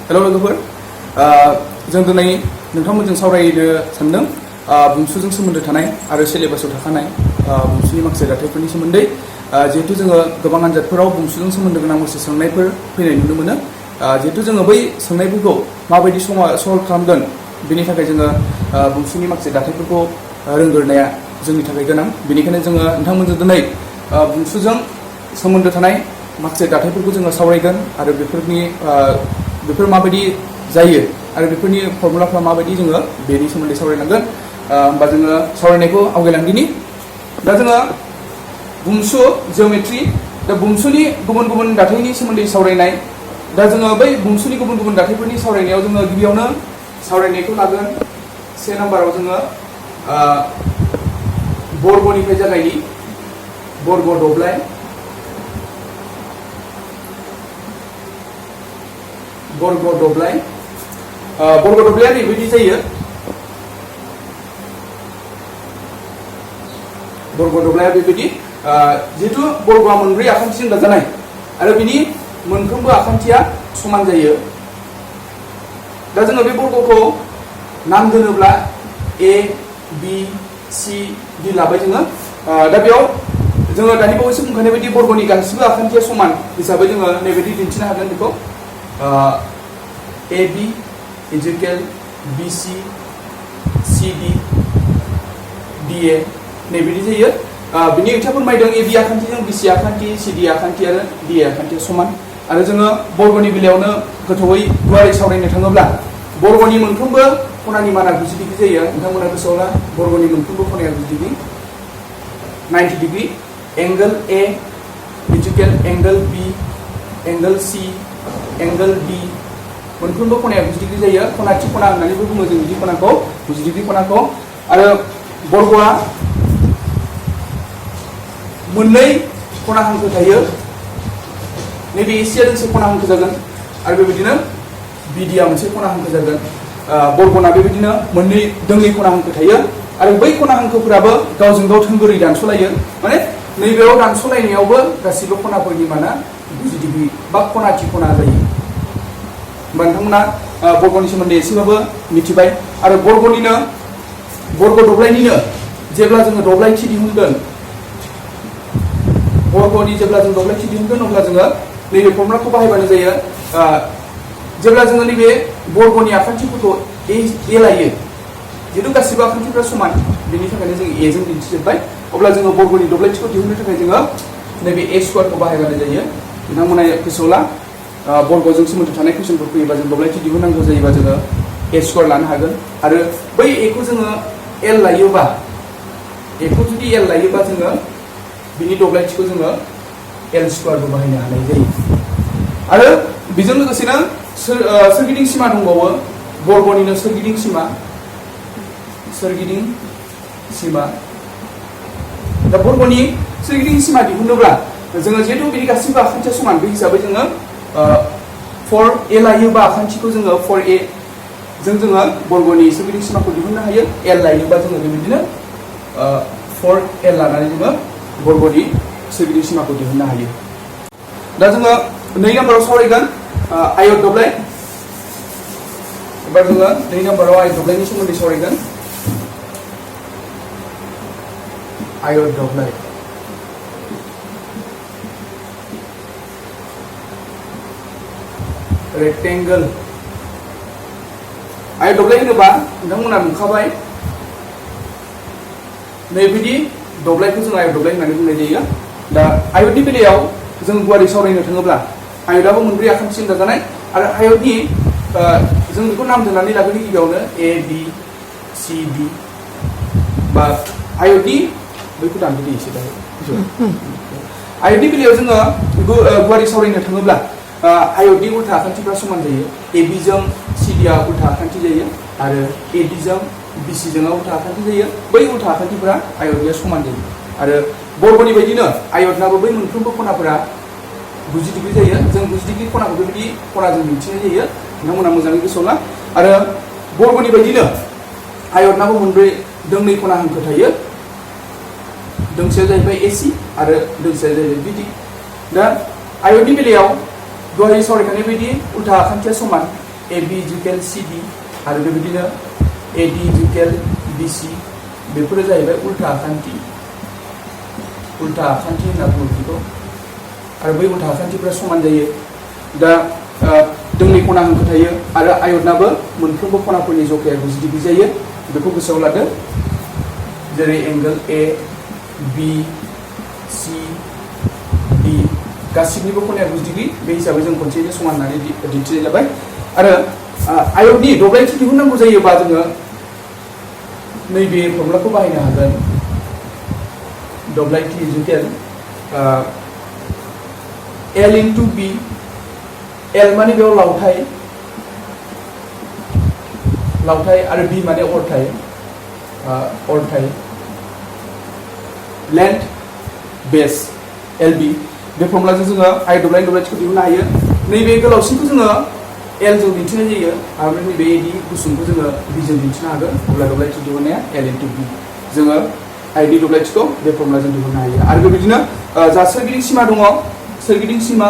हेल' लोगोफोर जों दिनै नोंथांमोनजों सावरायनो सानदों बुंसुजों सोमोन्दो थानाय आरो सिलेबासाव थाखानाय बुंसुनि माखासे दाथायफोरनि सोमोन्दै जिहेतु जोङो गोबां आनजादफोराव बुंसुजों सोमोन्दो गोनां माखासे सोंनायफोर फैनाय नुनो मोनो जिहेतु जोङो बै सोंनायफोरखौ माबायदि सल्भ खालामगोन बेनि थाखाय जोङो बुंसुनि माखासे दाथायफोरखौ रोंगोरनाया जोंनि थाखाय गोनां बेनिखायनो जोङो नोंथांमोनजों दिनै बुंसुजों सोमोन्दो थानाय माखासे दाथायफोरखौ जोङो सावरायगोन आरो बेफोर माबायदि जायो आरो बेफोरनि फर्मुलाफ्रा माबायदि जोङो बेनि सोमोन्दै सावरायनांगोन होमबा जोङो सावरायनायखौ आवगायलांदिनि दा जोङो बुंसु जिअमेट्रि दा बुंसुनि गुबुन गुबुन दाथायनि सोमोन्दै सावरायनाय दा जोङो बै बुंसुनि गुबुन गुबुन दाथायफोरनि सावरायनायाव जोङो गिबियावनो सावरायनायखौ लागोन से नाम्बाराव जोङो बर्गनिफ्राय जागायनि बर्ग दब्लाय बर्ग दब्लाया ओरैबायदि जायो बर्ग दब्लाया बेबायदि जिहेतु बर्गआ मोनब्रै आखान्थिजों दाजानाय आरो बिनि मोनफ्रोमबो आखान्थिया समान जायो दा जोङो बे बर्गखौ नाम दोनोब्ला ए बि सि डि लाबाय जोङो दा बेयाव जोङो दानि बावैसो बुंखानाय बायदि बर्गनि गासिबो आखान्थिया समान हिसाबै जोङो नैबायदि दिन्थिनो हागोन बेखौ ए बि इजिकेल बि सि सि डि डि ए नैबायदि जायो बिनि ओंथिया फोरमायदों ए बि आखान्थिजों बि सि आखान्थि सि डि आखान्थि आरो डि ए आखान्थिया समान आरो जोङो बर्गनि बेलायावनो गोथौयै गुवारै सावरायनो थाङोब्ला बर्गनि मोनफ्रोमबो खनानि माना 90 डिग्री जायो नोंथांमोना गोसोआव ला बर्गनि मोनफ्रोमबो खनाया 90 degree 90 degree angle A Ezekiel angle B angle C angle D मोनफ्रोमबो खनाया 90 डिग्री जायो खनाथि खना होननानैबो बुङो जों बिदि खनाखौ 90 डिग्री खनाखौ आरो बर्गआ मोननै खना हांखो थायो नैबे एसिया मोनसे खना हांखो जागोन आरो बेबायदिनो बिडिया मोनसे खना हांखो जागोन बर्गना बेबायदिनो मोननै दोंनै खना हांखो थायो आरो बै खना हांखोफोराबो गावजों गाव थोंगोरै दानस'लायो माने नैबेयाव दानस'लायनायावबो गासिबो खनाफोरनि माना 90 डिग्री बा खनाथि खना जायो होमबा नोंथांमोना बर्गनि सोमोन्दै एसेबाबो मिथिबाय आरो बर्ग दब्लायनिनो जेब्ला जोङो दब्लायथि दिहुनगोन बर्गनि जेब्ला जों दब्लायथि दिहुनगोन अब्ला जोङो नैबे फर्मुलाखौ बाहायबानो जायो जेब्ला जोङो नैबे बर्गनि आखान्थिफोरखौ ए लायो जिहेतु गासिबो आखान्थिफ्रा समान बेनि थाखायनो जों ए जों दिन्थिजोब्बाय अब्ला जोङो बर्गनि दब्लायथिखौ दिहुननो थाखाय जोङो नैबे ए स्क्वायरखौ बाहायबानो जायो नोंथांमोना गोसोआव ला बर्गजों सोमोन्दो थानाय कुइसनफोर फैयोबा जों दब्लायथि दिहुननांगौ जायोबा जोङो ए स्क्वायर लानो हागोन आरो बै एखौ जोङो एल लायोबा एखौ जुदि एल लायोबा जोङो बिनि दब्लायथिखौ जोङो एल स्क्वायरबो बाहायनो हानाय जायो आरो बेजों लोगोसेनो सोरगिदिं सिमा दंबावो बर्गनिनो सोरगिदिं सिमा दा बर्गनि सोरगिदिं सिमा दिहुनोब्ला जोङो जिहेतु बिनि गासिबो आखान्थिया समान बे हिसाबै जोङो 4a लायोबा आखान्थिखौ जोङो 4a जोङो बर्गनि सोरगिदिं सिमाखौ दिहुननो हायो एल लायोबा जोङो बेबायदिनो 4l लानानै जोङो बर्गनि सोरगिदिं सिमाखौ दिहुननो हायो दा जोङो 2 नाम्बाराव सावरायगोन आयत दब्लाय एबार जोङो 2 नाम्बाराव आयत दब्लायनि सोमोन्दै सावरायगोन आयत दब्लाय रेक्टेंगल आयत दब्लाय होनोबा नोंथांमोना नुखाबाय नैबिदि दब्लायखौ जों आयत दब्लाय होननानै बुंनाय जायो दा आयतनि बेलायाव जों गुवारै सावरायनो थाङोब्ला आयतआबो मोनब्रै आखान्थिजों दाजानाय आरो आयतनि जों बेखौ नाम दोननानै लागोन गिबियावनो ए बि सि डि बा आयतनि बैखौ दानदो एसे दा आयतनि बेलायाव जोङो गुवारै सावरायनो थाङोब्ला आयतनि उल्था आखान्थिफ्रा समान जायो ए बि जों सि डि आ उल्था आखान्थि जायो आरो ए डि जों बि सि जों उल्था आखान्थि जायो बै उल्था आखान्थिफ्रा आयतनिया समान जायो आरो बर्गनि बायदिनो आयतनाबो बै मोनफ्रोमबो खनाफोरा 90 डिग्री जायो जों 90 डिग्री खनाखौ बेबायदि खनाजों दिन्थिनाय जायो नोंथांमोना मोजाङै गोसोआव ला आरो बर्गनि बायदिनो आयतनाबो मोनब्रै दोंनै खना हांखो थायो दोंसेया जाहैबाय एसि आरो दोंसेया जाहैबाय बिडि दा आयतनि बेलायाव दहाय सावरायखानाय बायदि उल्था आखान्थिया समान AB इक्वल CD आरो बेबायदिनो AD इक्वल BC बेफोरो जाहैबाय उल्था आखान्थि होनना बुङो बेखौ आरो बै उल्था आखान्थिफोरा समान जायो दा दोंनै खना हांखो थायो आरो आयतनाबो मोनफ्रोमबो खनाफोरनि जखाया 90 डिग्री जायो बेखौ गोसोआव लादो जेरै angle A B C D गासिबनिबो खनाया 90 degree बे हिसाबै जों खनसेयैनो समान होननानै दिन्थिनाय जाबाय आरो आयतनि दब्लायथि दिहुननांगौ जायोबा जोङो नैबे फर्मुलाखौ बाहायनो हागोन दब्लायथि equal L into B L माने बेयाव लावथाय आरो B माने अरथाय लेंथ बेस LB बे फर्मुलाजों जोङो आय दब्लायथिखौ दिहुननो हायो नैबे गोलावसिनखौ जोङो L जों दिन्थिनाय जायो आरो नैबे AD गुसुंखौ जोङो B जों दिन्थिनो हागोन अब्ला दब्लायथि दिहुननाया L into B जोङो आयनि दब्लायथिखौ बे फर्मुलाजों दिहुननो हायो आरो बेबायदिनो जा सोरगिदिं सिमा दङ सोरगिदिं सिमा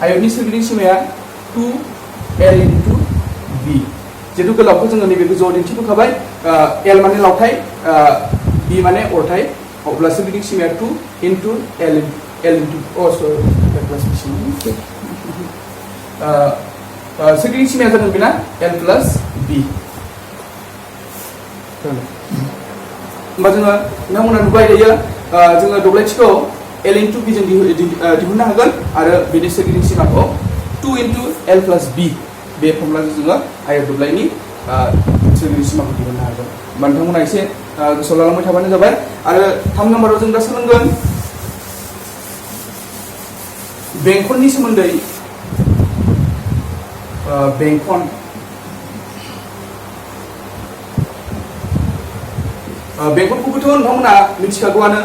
आयतनि सोरगिदिं सिमाया 2L into B जेथु गोलावखौ जोङो नैबे गोजौआव दिन्थिबोखाबाय L माने लावथाय B माने अरथाय अब्ला सोरगिदिं सिमाया 2 into L into सोरगिदिं सिमाया जागोन बेना L plus B होमबा जोङो नोंथांमोना नुबाय दायो जोङो दब्लायथिखौ L into B जों दिहुननो हागोन आरो बेनि सोरगिदिं सिमाखौ 2 into L plus B बे फर्मुलाजों जोङो आयत दब्लायनि सोरगिदिं सिमाखौ दिहुननो हागोन होमबा नोंथांमोना एसे गोसोआव लालांबाय थाबानो जाबाय आरो 3 नाम्बाराव जों दा सोलोंगोन बेंखननि सोमोन्दै बेंखनखौबोथ' नोंथांमोना मिथिखागौआनो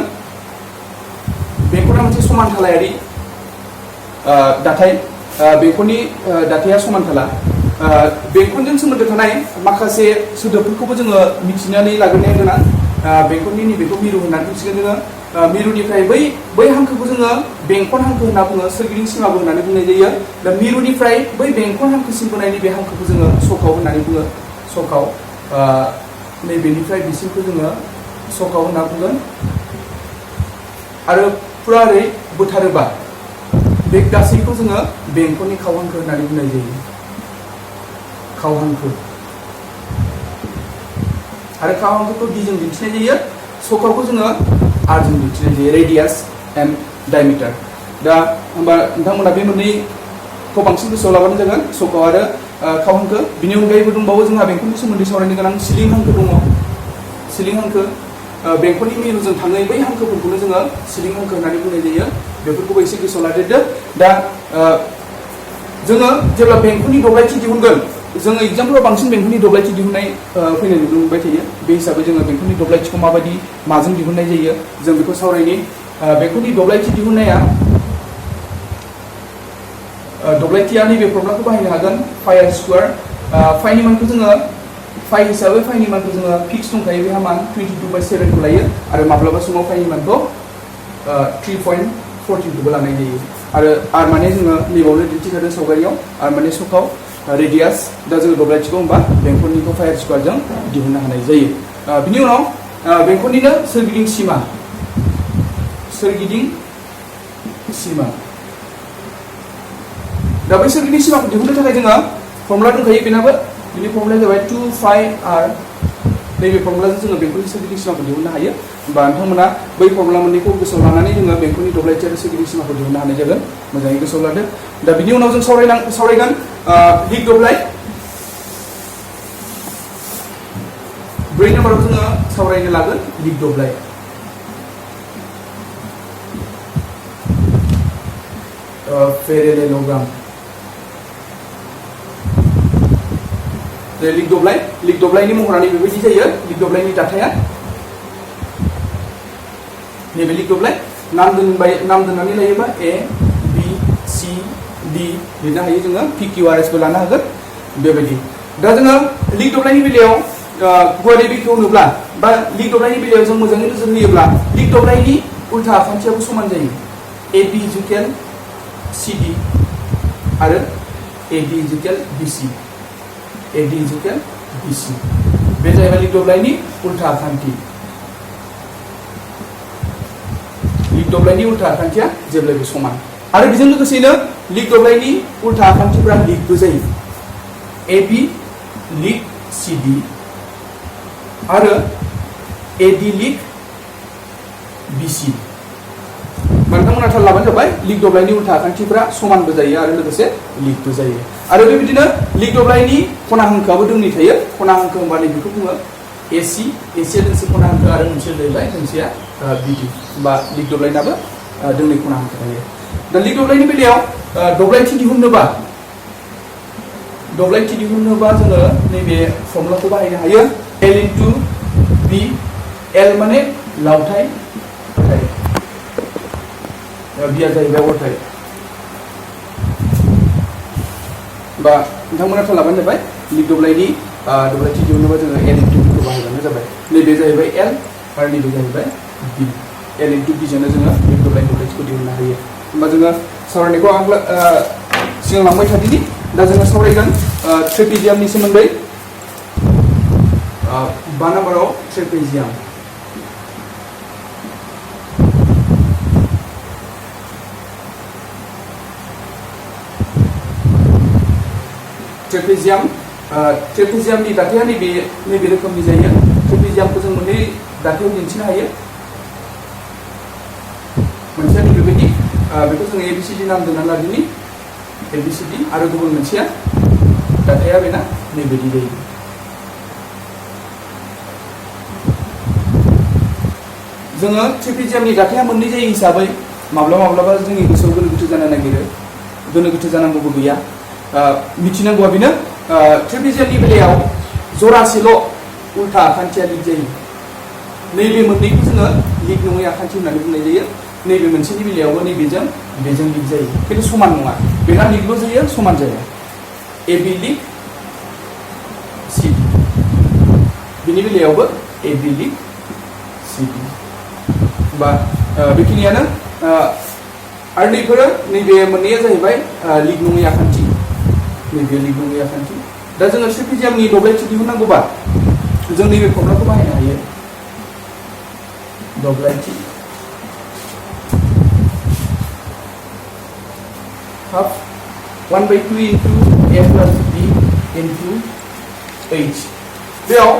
बेंखना मोनसे समानथालायारि दाथाय बेंखननि दाथाया समानथाला बेंखनजों सोमोन्दो थानाय माखासे सोदोबफोरखौबो जोङो मिथिनानै लाग्रोनाया गोनां बेंखननि नैबेखौ मिरु होननानै मिथिगोन जोङो मिरुनिफ्राय बै हांखोखौ जोङो बेंखन हांखो होनना बुङो सोरगिदिं सिमाबो होननानै बुंनाय जायो दा मिरुनिफ्राय बै बेंखन हांखोसिम बोनायनि बे हांखोखौ जोङो सखाव होननानै बुङो सखाव नैबेनिफ्राय बिसिमखौ जोङो सखाव होनना बुंगोन आरो फुरा ओरै बोथारोबा बे गासैखौ जोङो बेंखननि खावहांखो होननानै बुंनाय जायो खावहांखो आरो खावहांखोखौ D जों दिन्थिनाय जायो सखावखौ जोङो R जों दिन्थिनाय जायो रेडियास एन्ड डायमिटार दा होमबा नोंथांमोना बे मोननैखौ बांसिन गोसोआव लाबानो जागोन सखाव आरो खावहांखो बिनि अनगायैबो दंबावो जोंहा बेंखननि सोमोन्दै सावरायनो गोनां सिलिं हांखो दङ सिलिं हांखो बेंखननि मिरुजों थाङै बै हांखोफोरखौनो जोङो सिलिं हांखो होननानै बुंनाय जायो बेफोरखौबो एसे गोसोआव लादेरदो दा जोङो जेब्ला बेंखननि दब्लायथि दिहुनगोन जोङो एग्जामफोराव बांसिन बेंखननि दब्लायथि दिहुननाय फैनाय नुनो मोनबाय थायो बे हिसाबै जोङो बेंखननि दब्लायथिखौ माबायदि माजों दिहुननाय जायो जों बेखौ सावरायनि बेंखननि दब्लायथि दिहुननाया दब्लायथिया नैबे फर्मुलाखौ बाहायनो हागोन फाइ आर स्कुवार फाइनि मानखौ जोङो फाइ हिसाबै फाइनि मानखौ जोङो फिक्स दंखायो बेहा मान 22/7 खौ लायो आरो माब्लाबा समाव फाइनि मानखौ 3.14 खौबो लानाय जायो आरो आर माने जोङो नैबावनो दिन्थिखादों सावगारियाव आर माने सखाव रेडियास दा जोङो दब्लायथिखौ होमबा बेंखननिखौ फाइ आर स्कुवारजों दिहुननो हानाय जायो बिनि उनाव बेंखननिनो सोरगिदिं सिमा दा बै सोरगिदिं सिमाखौ दिहुननो थाखाय जोङो फर्मुला दंखायो बेनाबो बिनि फर्मुलाया जाबाय 2πr नैबे फर्मुलाजों जोङो बेंखननि सोरगिदिं सिमाखौ दिहुननो हायो होमबा नोंथांमोना बै फर्मुला मोननैखौ गोसोआव लानानै जोङो बेंखननि दब्लायथि आरो सोरगिदिं सिमाखौ दिहुननो हानाय जागोन मोजाङै गोसोआव लादो दा बिनि उनाव जों सावरायगोन लिग दब्लाय 4 नाम्बाराव जोङो सावरायनो लागोन लिग दब्लाय पेरेलेल'ग्राम लिग दब्लायनि महरानो बेबायदि जायो लिग दब्लायनि दाथाया नैबे लिग दब्लाय नाम दोननानै लायोबा A B C D लिरनो हायो जोङो PQRS बो लानो हागोन बेबायदि दा जोङो लिग दब्लायनि बेलायाव गुवारै बेखेवनोब्ला बा लिग दब्लायनि बेलायाव जों मोजाङै नोजोर होयोब्ला लिग दब्लायनि उल्था आखान्थियाबो समान जायो AB इक्वल CD आरो AD Ezekiel BC AD Ezekiel BC बे जाहैबाय लिग दब्लायनि उल्था आखान्थि लिग दब्लायनि उल्था आखान्थिया जेब्लायबो समान आरो बेजों लोगोसेनो लिग दब्लायनि उल्था आखान्थिफोरा लिगबो जायो AB लिग CD आरो AD लिग BC नोंथांमोना थाल लाबानो जाबाय लिग दब्लायनि उल्था आखान्थिफोरा समानबो जायो आरो लोगोसे लिगबो जायो आरो बेबायदिनो लिग दब्लायनि खना हांखोआबो दोंनै थायो खना हांखो होनबा नैबेखौ बुङो AC AC दोंसे खना हांखो आरो मोनसेया जाहैबाय दोंसेया BD बा लिग दब्लायनाबो दोंनै खना हांखो थायो दा लिग दब्लायनि बेलायाव दब्लायथि दिहुननोबा जोङो नैबे फर्मुलाखौ बाहायनो हायो L into B L माने लावथाइ बिया जाहैबाय अरथाइ बा नोंथांमोना थाल लाबानो जाबाय लिग दब्लायनि दब्लायथि दिहुननोबा जोङो L into B खौ बाहायबानो जाबाय नैबे जाहैबाय L आरो नैबे जाहैबाय B L into B जोंनो जोङो लिग दब्लायनि दब्लायथिखौ दिहुननो हायो होमबा जोङो सावरायनायखौ सिगांलांबाय थादिनि दा जोङो सावरायगोन ट्रेपेजियामनि सोमोन्दै 5 नाम्बाराव ट्रेपेजियाम ट्रेपेजियामनि दाथाया नैबे रोखोमनि जायो ट्रेपेजियामखौ जों मोननै दाथायाव दिन्थिनो हायो मोनसेया नैबेबायदि बेखौ जोङो ABCD नाम दोनना लादिनि ABCD आरो गुबुन मोनसेया दाथाया बेना नैबायदि जायो जोङो ट्रेपेजियामनि दाथाया मोननै जायो हिसाबै माब्लाबा जोंनि गोसोआव गोनो गोथो जानो नागिरो गोनो गोथो जानांगौबो गैया मिथिनांगौआ बेनो ट्रेपेजियामनि बेलायाव जरासेल' उल्था आखान्थिया लिग जायो नैबे मोननैखौ जोङो लिग नङै आखान्थि होननानै बुंनाय जायो नैबे मोनसेनि बेलायावबो बेजों लिग जायो खिन्थु समान नङा बेना लिगल' जायो समान जाया AB लिग CD बिनि बेलायावबो AB लिग CD बा बेखिनियानो आरो नैबे मोननैया जाहैबाय लिग नङै आखान्थि नैबे लिग नङै आखान्थि दा जोङो ट्रेपेजियामनि दब्लायथि दिहुननांगौबा जों नैबे फर्मुलाखौ बाहायनो हायो दब्लायथि half 1/2 into A plus B into H बेयाव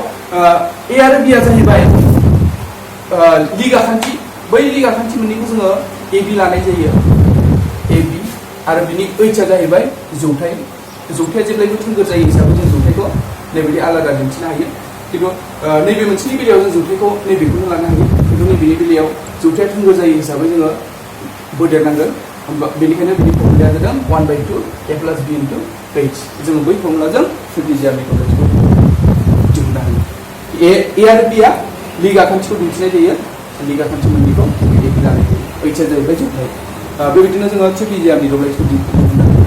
A आरो B आ जाहैबाय लिग आखान्थि बै लिग आखान्थि मोननैखौ जोङो AB लानाय जायो AB आरो बिनि H आ जाहैबाय जौथाया जेब्लायबो थोंगोर जायो हिसाबै जों जौथायखौ नैबायदि आलादा दिन्थिनो हायो खिन्थु नैबे मोनसेनि बेलायाव जों जौथायखौ नैबेखौनो लानो हायो खिन्थु नैबेनि बेलायाव जौथाया थोंगोर जायो हिसाबै जोङो बोदेरनांगोन बेनिखायनो बिनि फर्मुलाया जादों 1/2 A plus B into H जोङो बै फर्मुलाजों ट्रेपेजियामनि दब्लायथिखौ दिहुननो हायो A आरो B आ लिग आखान्थिखौ दिन्थिनाय जायो लिग आखान्थि मोननैखौ AB लानाय जायो H आ जाहैबाय जौथाय बेबायदिनो जोङो ट्रेपेजियामनि दब्लायथिखौ दिहुननो हायो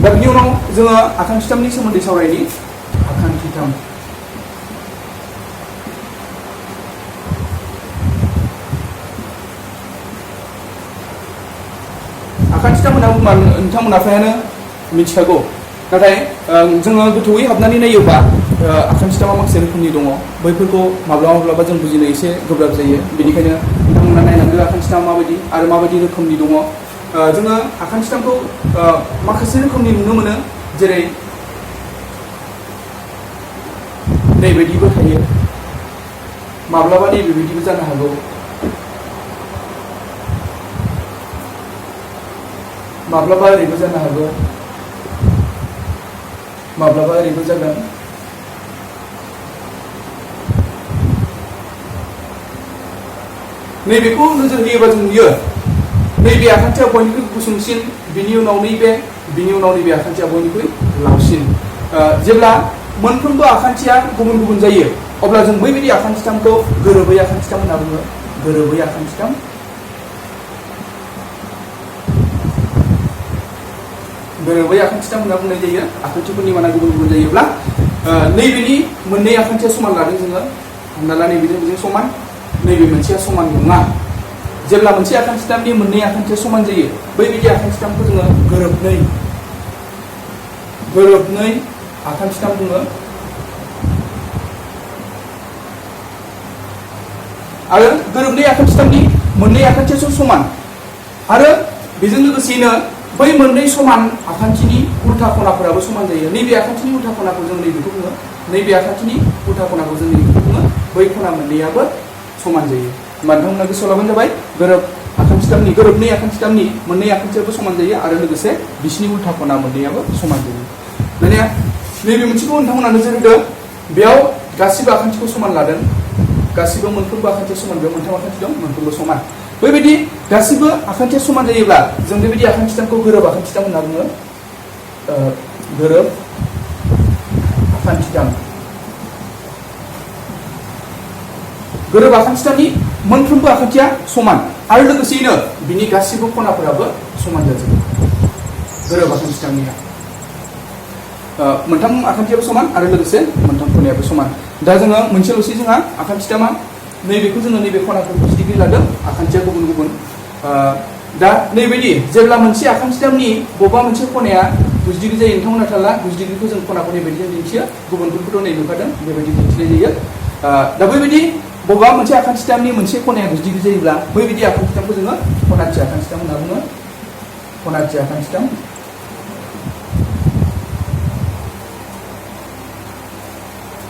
दा बिनि उनाव जोङो आखान्थिथामनि सोमोन्दै सावरायनि आखान्थिथाम आखान्थिथाम होनना बुङोब्ला नोंथांमोना फ्रायानो मिथिखागौ नाथाय जोङो गोथौयै हाबनानै नायोबा आखान्थिथामा माखासे रोखोमनि दङ बैफोरखौ माब्लाबा जों बुजिनो एसे गोब्राब जायो बेनिखायनो नोंथांमोना नायनांगौ आखान्थिथामा माबायदि आरो माबायदि रोखोमनि दङ जोङो आखान्थिथामखौ माखासे रोखोमनि नुनो मोनो जेरै नैबायदिबो थायो माब्लाबा नैबेबायदिबो जानो हागौ माब्लाबा ओरैबो जानो हागौ माब्लाबा ओरैबो जागोन नैबेखौ नोजोर होयोबा जों नुयो नैबे आखान्थिया बयनिख्रुइ गुसुंसिन बिनि उनाव नैबे आखान्थिया बयनिख्रुइ लावसिन जेब्ला मोनफ्रोमबो आखान्थिया गुबुन गुबुन जायो अब्ला जों बैबायदि आखान्थिथामखौ गोरोबै आखान्थिथाम होनना बुङो गोरोबै आखान्थिथाम गोरोबै आखान्थिथाम होनना बुंनाय जायो आखान्थिफोरनि माना गुबुन गुबुन जायोब्ला नैबेनि मोननै आखान्थिया समान लादों जोङो हमना ला नैबेजों बेजों समान नैबे मोनसेया समान नङा जेब्ला मोनसे आखान थिथामनि मोननै आखान्थिया समान जायो बैबायदि आखान थिथामखौ जोङो गोरोबनै आखान थिथाम बुङो। आरो गोरोबनै आखान थिथामनि मोननै आखान्थियासो समान आरो बेजों लोगोसेनो बै मोननै समान आखान्थिनि उल्था खनाफोराबो समान जायो। नैबे आखान्थिनि उल्था खनाखौ जों नैबेखौ बुङो, नैबे आखान्थिनि उल्था खनाखौ जों नैबेखौ बुङो, बै खना मोननैयाबो समान जायो। होमबा नोंथांमोना गोसोआव लाबानो जाबाय गोरोबनै आखान थिथामनि मोननै आखान्थियाबो समान जायो आरो लोगोसे बिसिनि उल्था खना मोननैयाबो समान जायो। दानिया नैबे मोनसेखौ नोंथांमोना नोजोर होदो, बेयाव गासिबो आखान्थिखौ समान लादों, गासिबो मोनफ्रोमबो आखान्थिया समान, बेयाव मोनथाम आखान्थि दं, मोनफ्रोमबो समान। बेबायदि गासिबो आखान्थिया समान जायोब्ला जों बेबायदि आखान थिथामखौ गोरोब आखान थिथाम होनना बुङो। गोरोब आखान थिथाम। गोरोब आखान थिथामनि मोनफ्रोमबो आखान्थिया समान आरो लोगोसेयैनो बिनि गासिबो खनाफोराबो समान जाजोबो। गोरोब आखान थिथामनिया मोनथाम आखान्थियाबो समान आरो लोगोसे मोनथाम खनायाबो समान। दा जोङो मोनसेल'सै जोंहा आखान थिथामा, नैबेखौ जोङो नैबे खनाखौ 90 डिग्री लादों, आखान्थिया गुबुन गुबुन। दा नैबायदि जेब्ला मोनसे आखान थिथामनि बबेबा मोनसे खनाया 90 डिग्री जायो, नोंथांमोना थाला 90 डिग्रीखौ जों खनाखौ नैबायदि दिन्थियो, गुबुनफोरखौथ' नै नुखादों बेबायदि दिन्थिनाय जायो। दा बैबायदि बबेबा मोनसे आखान थिथामनि मोनसे खनाया 90 डिग्री जायोब्ला बैबायदि आखान थिथामखौ जोङो खनाथि आखान थिथाम होनना बुङो। खनाथि आखान थिथाम।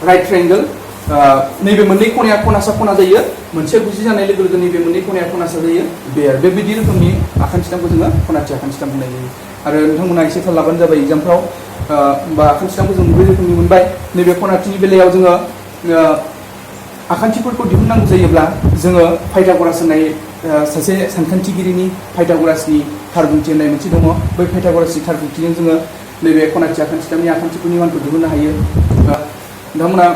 Right triangle. नैबे मोननै खनाया खनासा खना जायो, मोनसे 90 जानाय लोगो लोगो नैबे मोननै खनाया खनासा जायो, बेबायदि रोखोमनि आखान थिथामखौ जोङो खनाथि आखान थिथाम बुंनाय जायो। आरो नोंथांमोना एसे थाल लाबानो जाबाय एग्जामफ्राव, बा आखान थिथामखौ जों मोनब्रै रोखोमनि मोनबाय। नैबे खनाथिनि बेलायाव जोङो आखान्थिफोरखौ दिहुननांगौ जायोब्ला जोङो पाइथागरास होननाय सासे सानखान्थिगिरिनि पाइथागरासनि थारबिुंथि होननाय मोनसे दङ, बै पाइथागरासनि थारबिुंथिजों जोङो नैबे खनाथि आखान थिथामनि आखान्थिफोरनि मानखौ दिहुननो हायो। नोंथांमोना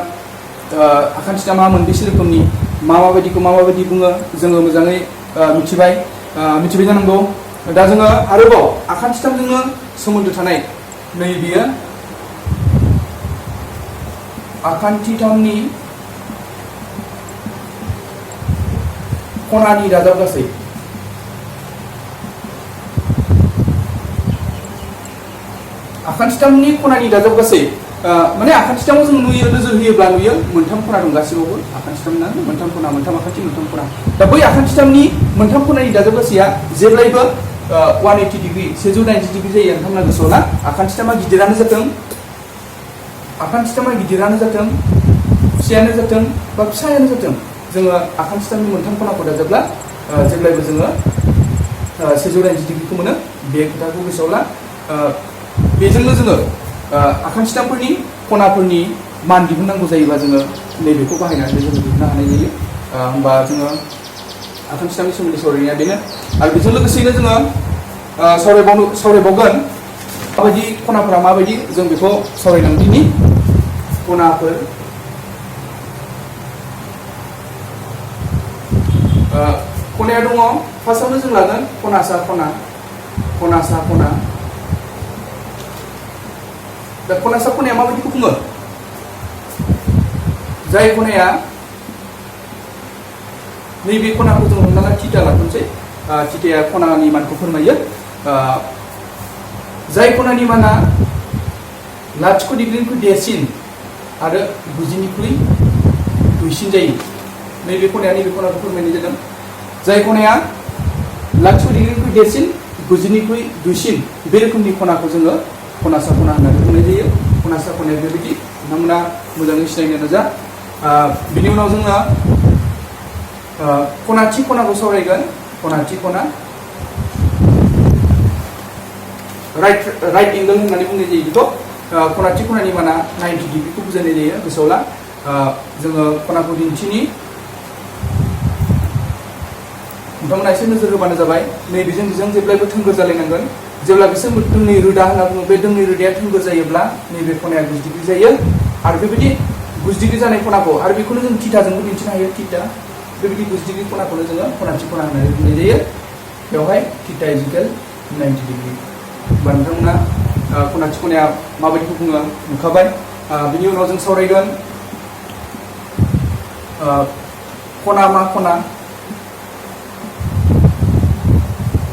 आखान थिथामा मोनबेसे रोखोमनि, माबायदिखौ माबायदि बुङो जोङो मोजाङै मिथिबाय जानांगौ। दा जोङो आरोबाव आखान थिथामजोंनो सोमोन्दो थानाय नैबेयो आखान थिथामनि खनानि दाजाब गासै। आखान थिथामनि खनानि दाजाब गासै माने आखान थिथामाव जों नुयो, नोजोर होयोब्ला नुयो मोनथाम खना दं गासिबावबो। आखान थिथामना मोनथाम खना, मोनथाम आखान्थि, मोनथाम खना। दा बै आखान थिथामनि मोनथाम खनानि दाजाब गासैया जेब्लायबो 180 डिग्री 190 डिग्री जायो। नोंथांमोना गोसोआव ला, आखान थिथामा गिदिरानो जाथों, फिसायानो जाथों बा फिसायानो जाथों, जोङो आखान थिथामनि मोनथाम खनाखौ दाजाबला जेब्लायबो जोङो 190 डिग्रीखौ मोनो, बे खोथाखौ गोसोआव ला। बेजोंनो जोङो आखान थिथामफोरनि खनाफोरनि मान दिहुननांगौ जायोबा जोङो नैबेखौ बाहायनानै जोङो दिहुननो हानाय जायो। होमबा जोङो आखान थिथामनि सोमोन्दै सावरायनाया बेनो। आरो बेजों लोगोसेयैनो जोङो सावरायबावगोन माबायदि खनाफोरा माबायदि, जों बेखौ सावरायलांदिनि। खनाफोर खनाया दङ, फार्स्टआवनो जों लागोन खनासा खना। दा खनासा खनाया माबायदिखौ बुङो? जाय खनाया नैबे खनाखौ जों हमना ला थिटा लाथ'नोसै, थिटाया खनानि मानखौ फोरमायो। जाय खनानि माना 0 डिग्रीनिख्रुइ देरसिन आरो 90निख्रुइ दुइसिन जायो, नैबे खनाया नैबे खनाखौ फोरमायनाय जादों। जाय खनाया 0 डिग्रीनिख्रुइ देरसिन 90निख्रुइ दुइसिन, बे रोखोमनि खनाखौ जोङो खनासा खना होननानै बुंनाय जायो। खनासा खनाया बेबायदि, नोंथांमोना मोजाङै सिनायनो नाजा। बिनि उनाव जोङो खनाथि खनाखौ सावरायगोन। खनाथि खना, राइट एंगल होननानै बुंनाय जायो बेखौ। खनाथि खनानि माना 90 डिग्रीखौ बुजायनाय जायो, गोसोआव ला। जोङो खनाखौ दिन्थिनि, नोंथांमोना एसे नोजोर होबानो जाबाय। नैबेजों बेजों जेब्लायबो थोंगोर जालायनांगोन। जेब्ला बिसोर दोंनै रोदा होनना बुङो, बे दोंनै रोदाया थोंगोर जायोब्ला नैबे खनाया 90 डिग्री जायो। आरो बेबायदि 90 डिग्री जानाय खनाखौ, आरो बेखौनो जों थिटाजोंबो दिन्थिनो हायो, थिटा। बेबायदि 90 डिग्री खनाखौनो जोङो खनाथि खना होननानै बुंनाय जायो। बेवहाय थिटा = 90 डिग्री। होमबा नोंथांमोना खनाथि खनाया माबायदिखौ बुङो नुखाबाय। बिनि उनाव जों सावरायगोन खना मा खना।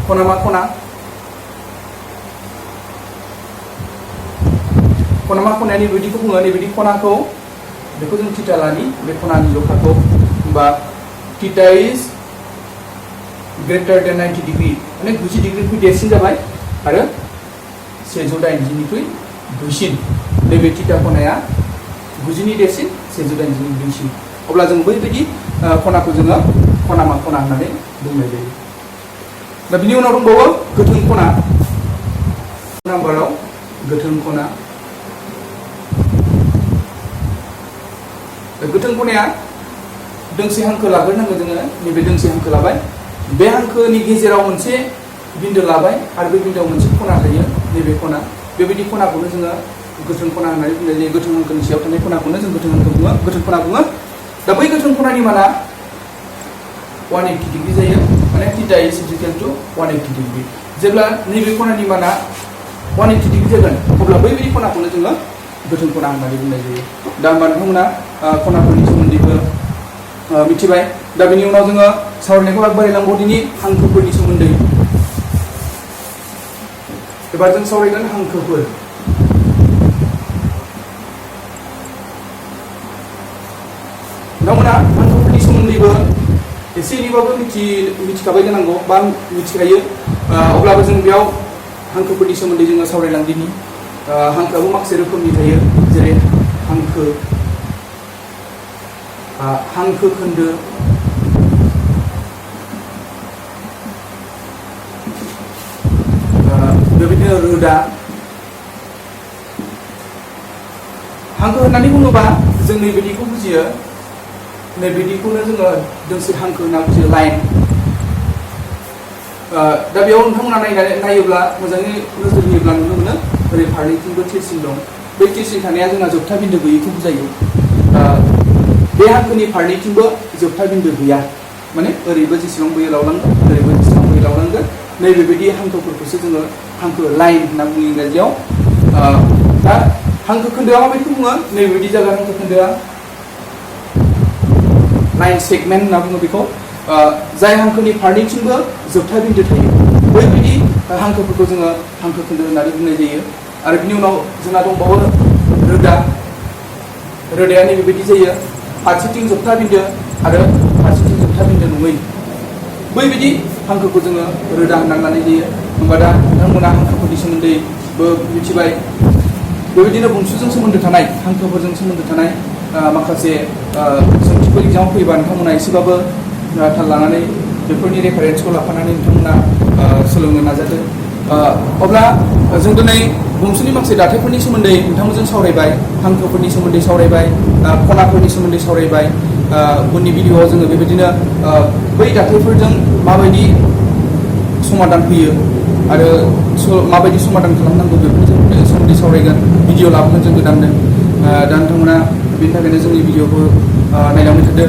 खना मा खना मा खनाया नैबेबायदिखौ बुङो नैबेबायदि खनाखौ बेखौ जों थीटा लानि बे खनानि जखाखौ होमबा थीटा इज ग्रेटार देन 90 डिग्री माने 90 डिग्रीनिख्रुइ देरसिन जाबाय आरो 180 निख्रुइ दुइसिन नैबे थीटा खनाया 90 नि देरसिन 180 नि दुइसिन अब्ला जों बैबायदि खनाखौ जोङो खना मा खना होननानै बुंनाय जायो दा बिनि उनाव दंबावो गोथों खना नाम्बाराव गोथों खना गोथों खनाया दोंसे हांखो लाग्रोनांगौ जोङो नैबे दोंसे हांखो लाबाय बे हांखोनि गेजेराव मोनसे बिन्दो लाबाय आरो बे बिन्दोआव मोनसे खना थायो नैबे खना बेबायदि खनाखौनो जोङो गोथों खना होननानै बुंनाय जायो गोथों हांखोनि सायाव थानाय खनाखौनो जों गोथों हांखो बुङो गोथों खना बुङो दा बै गोथों खनानि माना 180 डिग्री जायो माने थीटा इज इक्वल टु 180 डिग्री जेब्ला नैबे खनानि माना 180 डिग्री जागोन अब्ला बैबायदि खनाखौनो जोङो गोथों खना होननानै बुंनाय जायो दा होमबा नोंथांमोना खनाफोरनि सोमोन्दैबो मिथिबाय दा बेनि उनाव जोङो सावरायनायखौ बारायलांबावदिनि हांखोफोरनि सोमोन्दै एबार जों सावरायगोन हांखोफोर नोंथांमोना हांखोफोरनि सोमोन्दैबो एसे एनैबाबो मिथिखाबाय जानांगौ बा मिथिखायो अब्लाबो जों बेयाव हांखोफोरनि सोमोन्दै जोङो सावरायलांदिनि हांखोआबो माखासे रोखोमनि थायो जेरै हांखो खोन्दो बेबायदिनो रोदा हांखो होननानै बुङोबा जों नैबायदिखौ बुजियो नैबायदिखौनो जोङो दोंसे हांखो होनना बुजियो लाइन दा बेयाव नोंथांमोना नायोब्ला मोजाङै नोजोर होयोब्ला नुनो मोनो ओरै फारनैथिंबो थिरसिन दं बै थिरसिन थानाया जोंहा जोबथा बिन्दो गैयैखौ बुजायो बे हांखोनि फारनैथिंबो जोबथा बिन्दो गैया माने ओरैबो जेसेबां बोयो लावलांगोन ओरैबो जेसेबां बोयो लावलांगोन नैबेबायदि हांखोफोरखौसो जोङो हांखो लाइन होनना बुङो इंराजियाव दा हांखो खोन्दोआ माबायदिखौ बुङो नैबेबायदि जागोन हांखो खोन्दोआ लाइन सेगमेन्ट होनना बुङो बेखौ जाय हांखोनि फारनैथिंबो जोबथा बिन्दो थायो बैबायदि हांखोफोरखौ जोङो हांखो खोन्दो होननानै बुंनाय जायो आरो बिनि उनाव जोंहा दंबावो रोदाया नैबेबायदि जायो फारसेथिं जोबथा बिन्दो आरो फारसेथिं जोबथा बिन्दो नङै बैबायदि हांखोखौ जोङो रोदा होननानै लानाय जायो होमबा दा नोंथांमोना हांखोफोरनि सोमोन्दैबो मिथिबाय बेबायदिनो बुंसुजों सोमोन्दो थानाय हांखोफोरजों सोमोन्दो थानाय माखासे सोंथिफोर एग्जामाव फैयोबा नोंथांमोना एसेबाबो थाल लानानै बेफोरनि रेफारेन्सखौ लाफानानै नोंथांमोना सोलोंनो नाजादो अब्ला जों दिनै बुंसुनि माखासे दाथायफोरनि सोमोन्दै नोंथांमोनजों सावरायबाय हांखोफोरनि सोमोन्दै सावरायबाय खनाफोरनि सोमोन्दै सावरायबाय उननि भिडिअआव जोङो बेबायदिनो बै दाथायफोरजों माबायदि समाधान फैयो आरो माबायदि समाधान खालामनांगौ बेफोरनि सोमोन्दै सावरायगोन भिडिअ लाबोगोन जों गोदाननो दा नोंथांमोना बेनि थाखायनो जोंनि भिडिअखौ नायलांबाय थादो